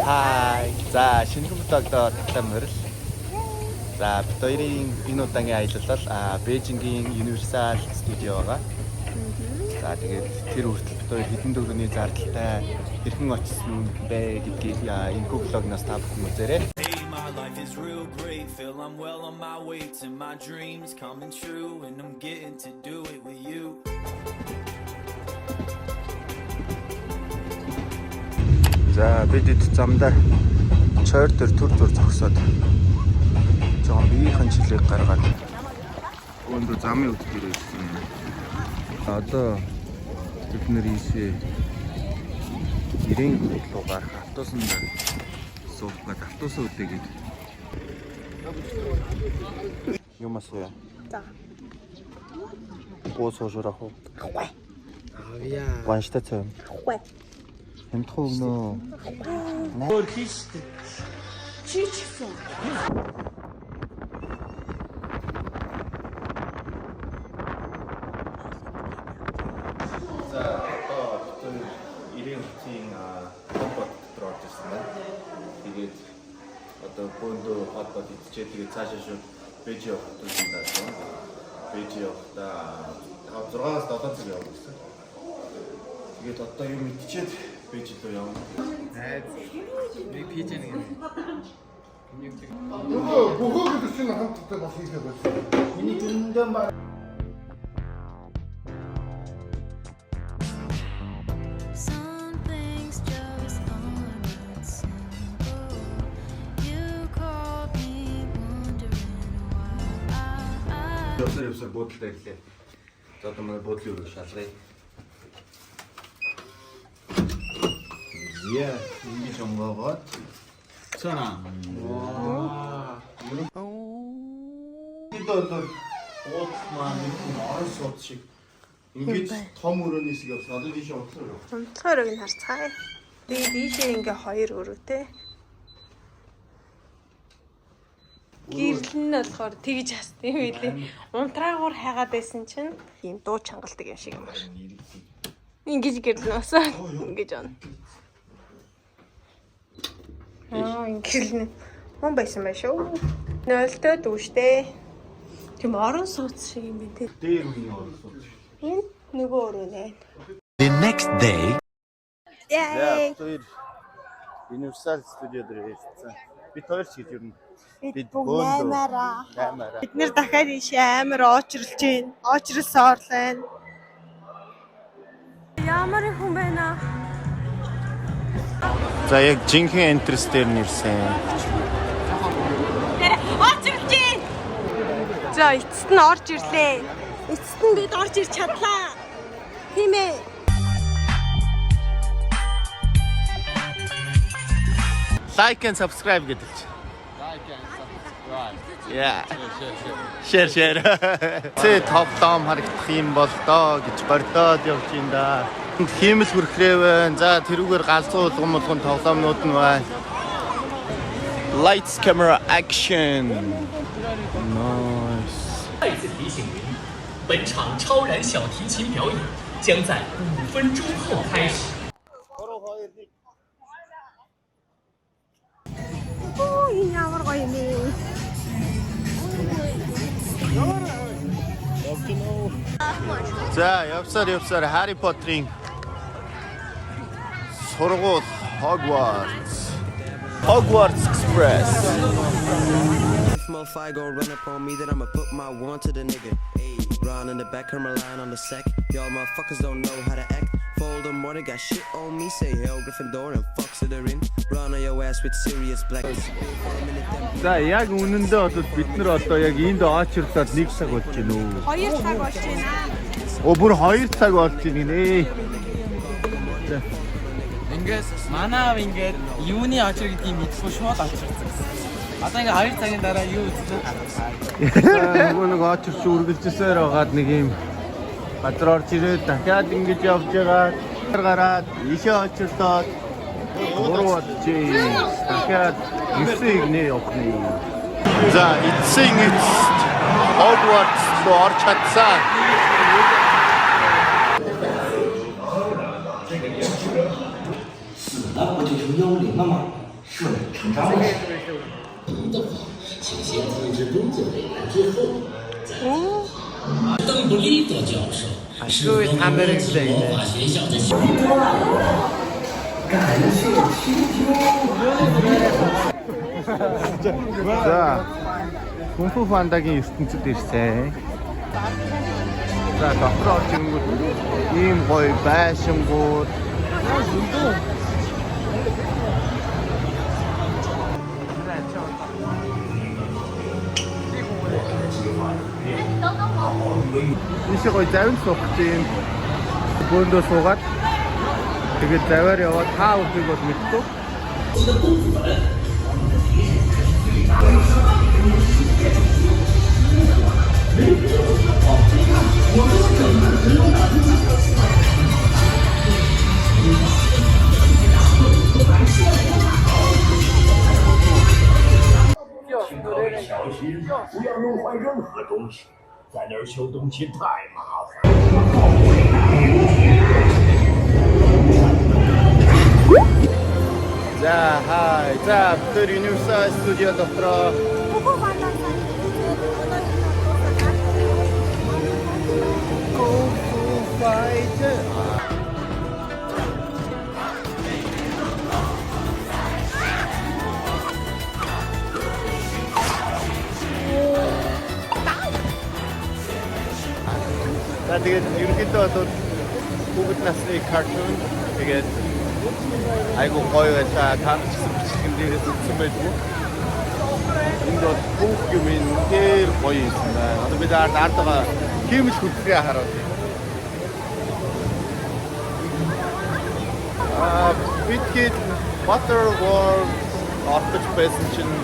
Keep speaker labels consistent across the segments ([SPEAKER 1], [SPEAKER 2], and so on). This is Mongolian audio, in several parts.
[SPEAKER 1] Хай. За, шинэхэн vlog-доо тавлаа морил. За, бид хоёрын энэ удаагийн аялал бол Бээжингийн Universal Studio байгаа. За, тэгээд тэр хүртэл бид хоёр хэдэн төгрөгийн зардалтай хэрхэн очсон бэ гэдгийг энэхүү vlog-ноос та бүхэн үзээрэй.
[SPEAKER 2] Hey, my life is real great. Feel I'm well on my way to my dreams coming true, and I'm getting to do it with you.
[SPEAKER 1] За, бид ид замдаа чойр дээр түр зуур зогсоод жоохон биеийнхэн чилээг гаргаад өндөр замын үд дээр ирсэн юм. Одоо бид нэр ийшээ 90 руу гарах автобусанд суух гээд автобус үдээгээд юм асууя.
[SPEAKER 3] За.
[SPEAKER 1] Гоо суушрах уу?
[SPEAKER 3] Ахгүй.
[SPEAKER 4] Авъя.
[SPEAKER 1] Гуанштай цай.
[SPEAKER 3] Ахгүй.
[SPEAKER 1] Хямдхан өгнөө.
[SPEAKER 4] Өөр хийж штэ.
[SPEAKER 3] Чи ч гэсэн.
[SPEAKER 1] За, одоо бид 90 хотын хот дотор орж ирсэн байна. Тэгээд одоо бөөндөө хот бод идчихээ тэгээд цаашаа шууд Бээжин явах автобусанд даасан. Бээжин явахдаа 5 6-аас 7 цаг явна гэсэн. Тэгээд одоо юм идчихэд Бээжин рүү явна.
[SPEAKER 4] Нэг пиж нэг юм.
[SPEAKER 5] Нөгөө бөхөө гэдэг чинь хамттай бас хийхээ болсон.
[SPEAKER 4] Миний дүндэн ба
[SPEAKER 6] Some things just aren't that simple. You called me wondering why I.
[SPEAKER 1] Явсаар явсаар буудалд ирлээ. За, одоо манай буудлын өрөөг шалгая. Яа, ингэж онгоогоод цаана. Ваа. Бид бол буудал маань нэг юм орон сууц шиг ингэж том өрөөний хэсэг явсан. Одоо тийш унтлаа өрөө.
[SPEAKER 3] Унтлах өрөөг нь харцгаая. Тэгээ дийшээ ингээ хоёр өрөөтэй. Гэрэл нь болохоор тэгж хаст юм билээ. Унтраагуур хайгаад байсан чинь ийм дуу чангалдаг юм шиг юм байна. Ингэж гэрэл нь бас ингэж он. Аа, ингэрэл нь мөн байсан байх шүү. Нойлтой дүүштэй. Тийм орон сууц шиг юм байна те.
[SPEAKER 1] Дээр үеийн орон сууц.
[SPEAKER 3] Энэ нөгөө өрөө нэ.
[SPEAKER 2] The next day.
[SPEAKER 1] За, бид хоёр Universal Studio дээр ирсэн. Бид хоёр ч гэж юу бид
[SPEAKER 3] бүгд наймаараа.
[SPEAKER 1] Наймаараа.
[SPEAKER 3] Бид нэр дахиад ийшээ амар оочирлж байна. Оочирлсоор л байна. Ямар их хүн байна.
[SPEAKER 1] За, яг жинхэнэ entrance дээр нэрсэн.
[SPEAKER 3] Оочирлж байна. За, эцэст нь орж ирлээ. Эцэст нь бид орж ирч чадлаа. Тийм ээ.
[SPEAKER 1] Like and subscribe гэдэг чи.
[SPEAKER 4] Like and subscribe.
[SPEAKER 1] Yeah. Share, share. Цэ тоглоом харагдах юм бол доо гэж бордоод явж ин да. Хиймэл хүрхрээ байна. За, тэрүүгээр галзуу улган мулган тоглоомнууд нь байна. Lights, camera, action. Nice.
[SPEAKER 7] 再次提醒您，本场超燃小提琴表演将在5分钟后开始。
[SPEAKER 3] Оо, энэ ямар гоё юм бэ?
[SPEAKER 1] За, явсаар явсаар Harry Potter-ийн сургууль Hogwarts. Hogwarts Express.
[SPEAKER 8] If Mo5 gon' run up on me, then I'ma put my one to the nigga. Ayy, Ron in the back, her line on the sack. Y'all motherfuckers don't know how to act. Voldemort, they got shit on me. Say hell, Gryffindor and fuck Slytherin. Run on your ass with Sirius Black.
[SPEAKER 1] За, яг үнэндээ бол бид нар одоо яг энд очирлоод 1 цаг болж байна үү?
[SPEAKER 3] 2 цаг болж байна.
[SPEAKER 1] Оо, бүр 2 цаг болж байна гинэ.
[SPEAKER 4] Ингээд манай аав ингээд юуны очир гэдгийг мэдэхгүй шууд очирсан. Одоо ингээд 2 цагийн дараа юу үзсэн?
[SPEAKER 1] Нөгөө нэг очирч үргэлжсээр байгаад нэг юм газар орж ирээд дахиад ингэж явж байгаа. Гараад ишээ очирлоод 3 боджээ. Дахиад 9 игнэ явах нэ. За, эцсийн эцэст Hogwarts руу орж чадсан.
[SPEAKER 9] 死了不就成幽灵了吗？
[SPEAKER 1] Ашгүй та нарыг л За. Кунг Фу Пандагийн ертөнцид ирсэн. За, дотор орж ирэнгүүт ийм гоё байшингууд. Ийшээ гоё завинд суух гэж юм бөөндөө суугаад тэгээд завиар яваад та бүхнийг бол мэддэг. За хай. За тэр Universal Studio дотроо Kung Fu Fighter. За, тэгээд ерөнхийдөө бол хүүхэд насны cartoon, тэгээд айгу гоё байлаа. Та нар ч гэсэн бичлэгэн дээрээс үзсэн байдгүй. Энд бол бүх юм үнэхээр гоё юм байна. Одоо бид ард ард байгаа хиймэл хөдөлгөөн хараад байна. Аа, бид хэд Water World орох гэж байсан чинь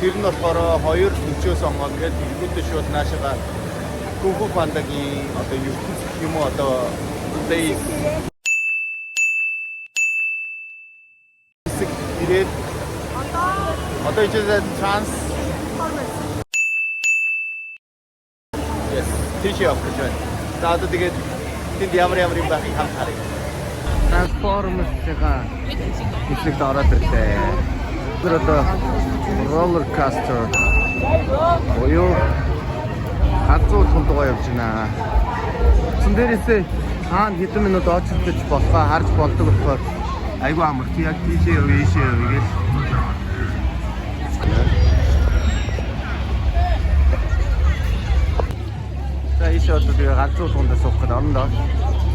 [SPEAKER 1] тэр нь болохоор 2:40-өөс онгоо тэгээд тэгэнгүүтээ шууд наашаага Kung Fu Panda-гийн одоо ертөнц гэх юм уу, одоо base хэсэг ирээд одоо ичээ trans Yes, тийш явах гэж байна. За, одоо тэгээд тэнд ямар ямар юм байхыг хамт харъя. Transformers-ийн хэсэгт ороод ирлээ. Тэр одоо roller coaster буюу галзуу тундаг явж байна. Цэн дээрээсээ хаана хэдэн минут очирдож болохоо харж болдог болохоор айгүй амар. Чи яг тийшээ яв, ийшээ яв гэж. За, ийшээ одоо тэгээ галзуу тундаа суух гэдэг орно доо.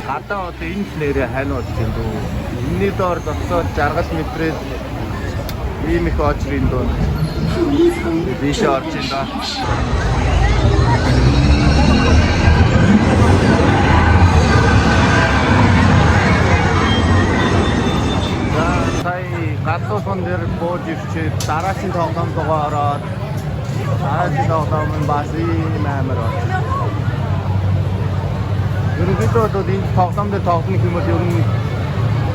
[SPEAKER 1] Гадаа одоо энэ л нэрээ хань болж юм дөө. Энэний доор зогсоод жаргал мэдрээд ийм их очрын дөө. Ийшээ орж ин доо. За, сая галзуу тун дээр бууж ирчээд дараагийн тоглоом руугаа ороод дараагийн тоглоом нь бас ийм амар болж. Ерөнхийдөө бол энэ тоглоом дээр тоглоно гэх юм бол ер нь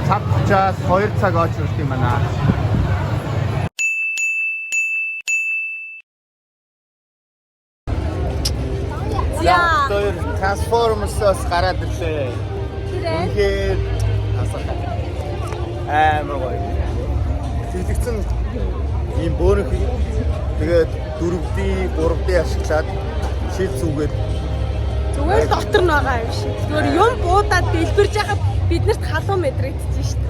[SPEAKER 1] цаг 30-аас 2 цаг очролт юм байна.
[SPEAKER 3] За.
[SPEAKER 1] Тэр Transformers-аас гараад ирлээ. Үнэхээр тасалтай. Амар гоё. Цэглэгцэн ийм бөөрөнх, тэгээд 4D, 3D ашиглаад шил зүгээд
[SPEAKER 3] Зүгээр л дотор нь байгаа юм шиг. Зүгээр юм буудаад дэлбэрж яхад биднэрт халуун мэдрэгдэж шít.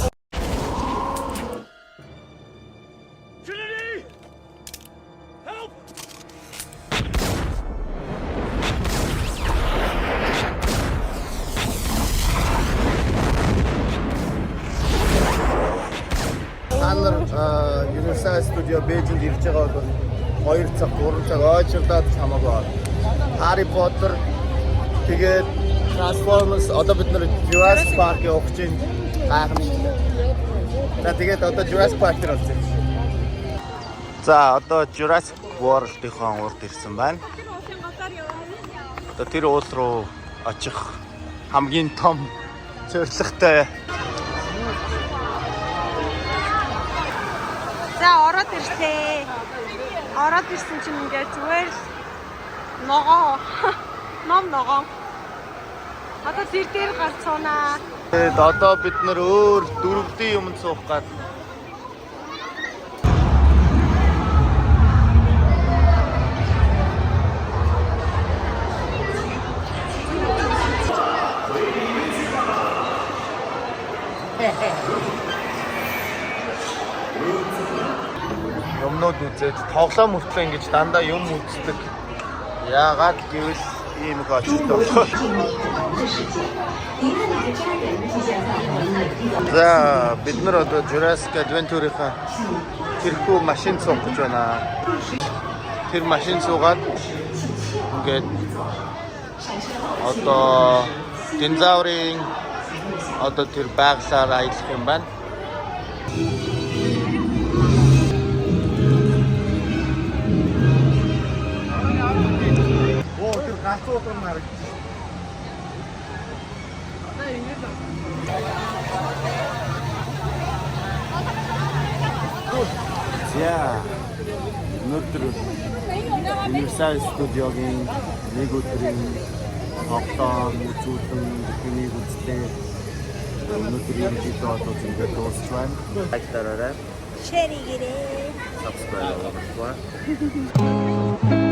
[SPEAKER 7] Trinity! Help!
[SPEAKER 1] Та нар Universal Studio Beijing ирж байгаа бол 2 цаг, 3 цаг ойчрлаад ч хамаагүй байна. Harry Potter, тэгээд Transformers, одоо бид нар Jurassic Park явах гэж байна. Гайхамшигтай. За, тэгээд одоо Jurassic Park дээр болсон юм. За, одоо Jurassic World-ийн урд ирсэн байна. Одоо тэр уул руу очих хамгийн том зорилготой.
[SPEAKER 3] За, ороод ирлээ. Ороод ирсэн чинь ингээд зүгээр л ногоо. Ном ногоо. Одоо тэр дээр гарч суунаа.
[SPEAKER 1] Тэгээд одоо бид нар өөр 4D юмд суух гад. Юмнууд үзээд тоглоом мөртлөө ингэж дандаа юм үздэг. Яагаад гэвэл ийм их очтой болохоор. За, бид нар одоо Jurassic Adventure-ийн тэрхүү машин суух гэж байна. Тэр машин суугаад ингээд одоо динозаврын одоо тэр байглаар аялах юм байна. Оо, тэр галзуу юм харагдчих. За, өнөөдөр Universal Studio-гийн нэг өдрийн тоглоом, үзүүлэн бүхнийг үзлээ. Өнөөдөр ерөнхийдөө одоо ингээд дуусч байна. Лайк дараарай.
[SPEAKER 3] Share хийгээрэй.
[SPEAKER 1] Subscribe боловч.